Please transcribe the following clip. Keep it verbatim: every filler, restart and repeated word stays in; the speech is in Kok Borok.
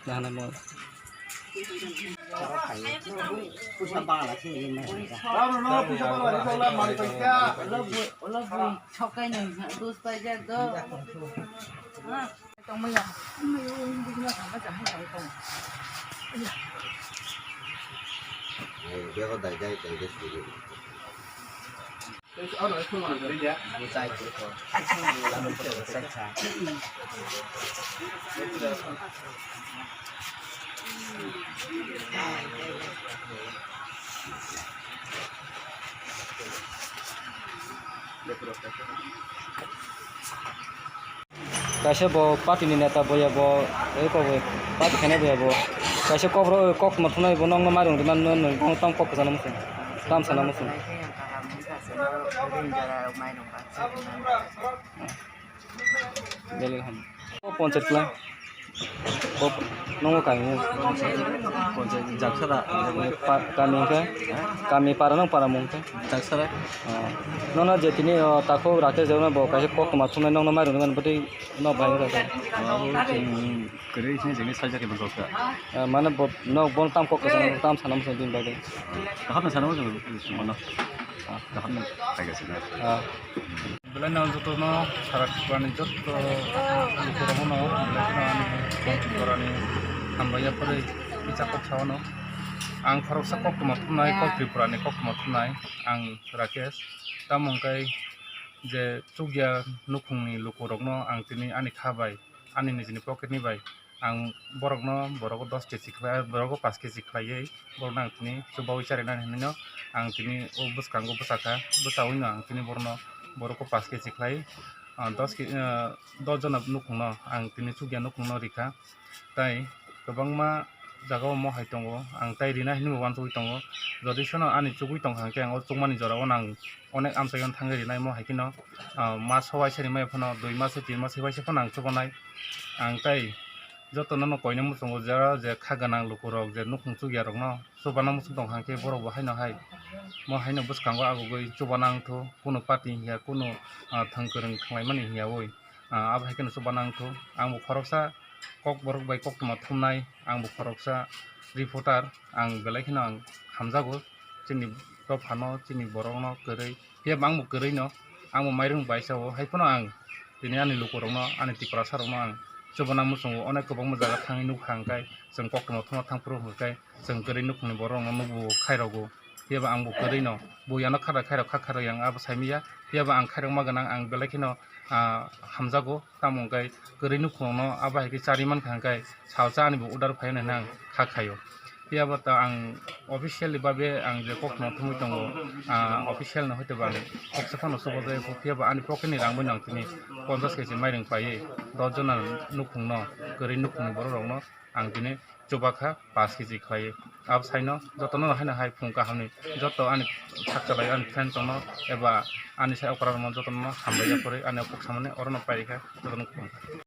Nahana mo. Kaisa bo party ni neta boya bo, oi ko bo party khainai boya bo. Kaisa kok ro kok tongma thumnai bo nokno mairung rwmani nokno tam kok kwchangma muchung. Tam sana muchung. Belai ham. O ponchayat khlai. O nongo kami. Ponchayat jaksara. Pa-, kami hwnkhe? Kami para nang para mung khe? Jaksara. Oh. Nono je tini, oh, takhuk Rakesh Debbarma bo kaisa kok tongma thumnai nokno mairung rwmani bwtwi no bai wngkha khe. Kwrwi sini jeni sajak khe bwswk kha. Eh, mane bo, no, bono tam kok kwchang, tam sana muchung bini bagwi. Kaham sana muchung mano. Kaham khaikha sina. Ah. Belai no joto no sara Tripura ni joto lukurok no belai kheno ani Tripura ni hambai ya pore kisa kok sao no. Ang khoroksa kok tongma thumnai, kok Tripura ni kok tongma thumnai. Ang Rakesh. Tamo hwnkhe je chukya nukhungni lukurokno ang tini ani kha bai, ani nijini pocket ni bai ang borokno, borok dos kg khlai, borok paanch kg khlaiwi borokno ang tini chubaui charinani hinwi no ang tini o bwskango bwsakha, bwsawino ang tini borokno, borokno paanch kg khlai, ah, dos kg, ah, dos jona nukhungno ang tini chukya nukhungno rikha. Tai kwbangma jagao mo hai tongo, ang tai rina hinwi uansugwi tongo. Jodi sono ani chugwi tongkha hwnkhe ang o chukmani jorao no ang onek amchaio thangwi rinai mo hai kheno, ah, mas waisa rimai phano dui mas, tin mas waisa phano ang chubanai. Ang tai jotono no koina muchungo, jara je kha gwnang lukurok je nukhung chukyarokno chubana muchung tongkha hwnkhe borok bo haino hai mo haino bwskango agugwi chubana wngthu, kunu party hiya, kunu, ah, thwng kwrwng thanglaimani hiyawi, ah, abo hai kheno chubana wngthu. Ang bo khoroksa kok borok bai koktwma thumnai, ang bo khoroksa reporter, ang belai kheno ang hamjago chini dophano, chini borokno kwrwi. Phiya bo ang bo kwrwi no, ang bo mairung bai sao, hai phano ang tini ani lukurokno, ani Tiprasa rokno ang chubana muchungo, onek kwbangma jaga thangwi nukha hwnkhe chwng koktwma thumna thangphuru hwnkhe chwng kwrwi nukhungni borokno nukbo khairogo. Phiya bo ang bo kwrwi no, bo yano kharai khairok kha kharai ang abo saimanya. Phiya bo ang khairokma gwnang, ang belai kheno, ah, hamjago. Tamo hwnkhe kwrwi nukhungno abo hai khe chari mankha hwnkhe salsa ani bo order phai hwnwi ang kha khaio. Phiya bo ta ang officially babe ang je koktwma thumwi tongo, ah, official no hwtwi bo ang khoksa phano chubajago, phiya bo ani pocket ni rang bai no ang tini ponchash kg mairung paiwi dos jona nukhungno, kwrwi nukhungni borok rokno ang tini chubakha paanch kg khlaiwi. Abo saino jotono haino hai phung kahamni joto ani khakchalai ani friend tongno eba ani sai okra rokno jotono hambai ya kwrwi ani kok samani orono pairikha jotono khulumkha.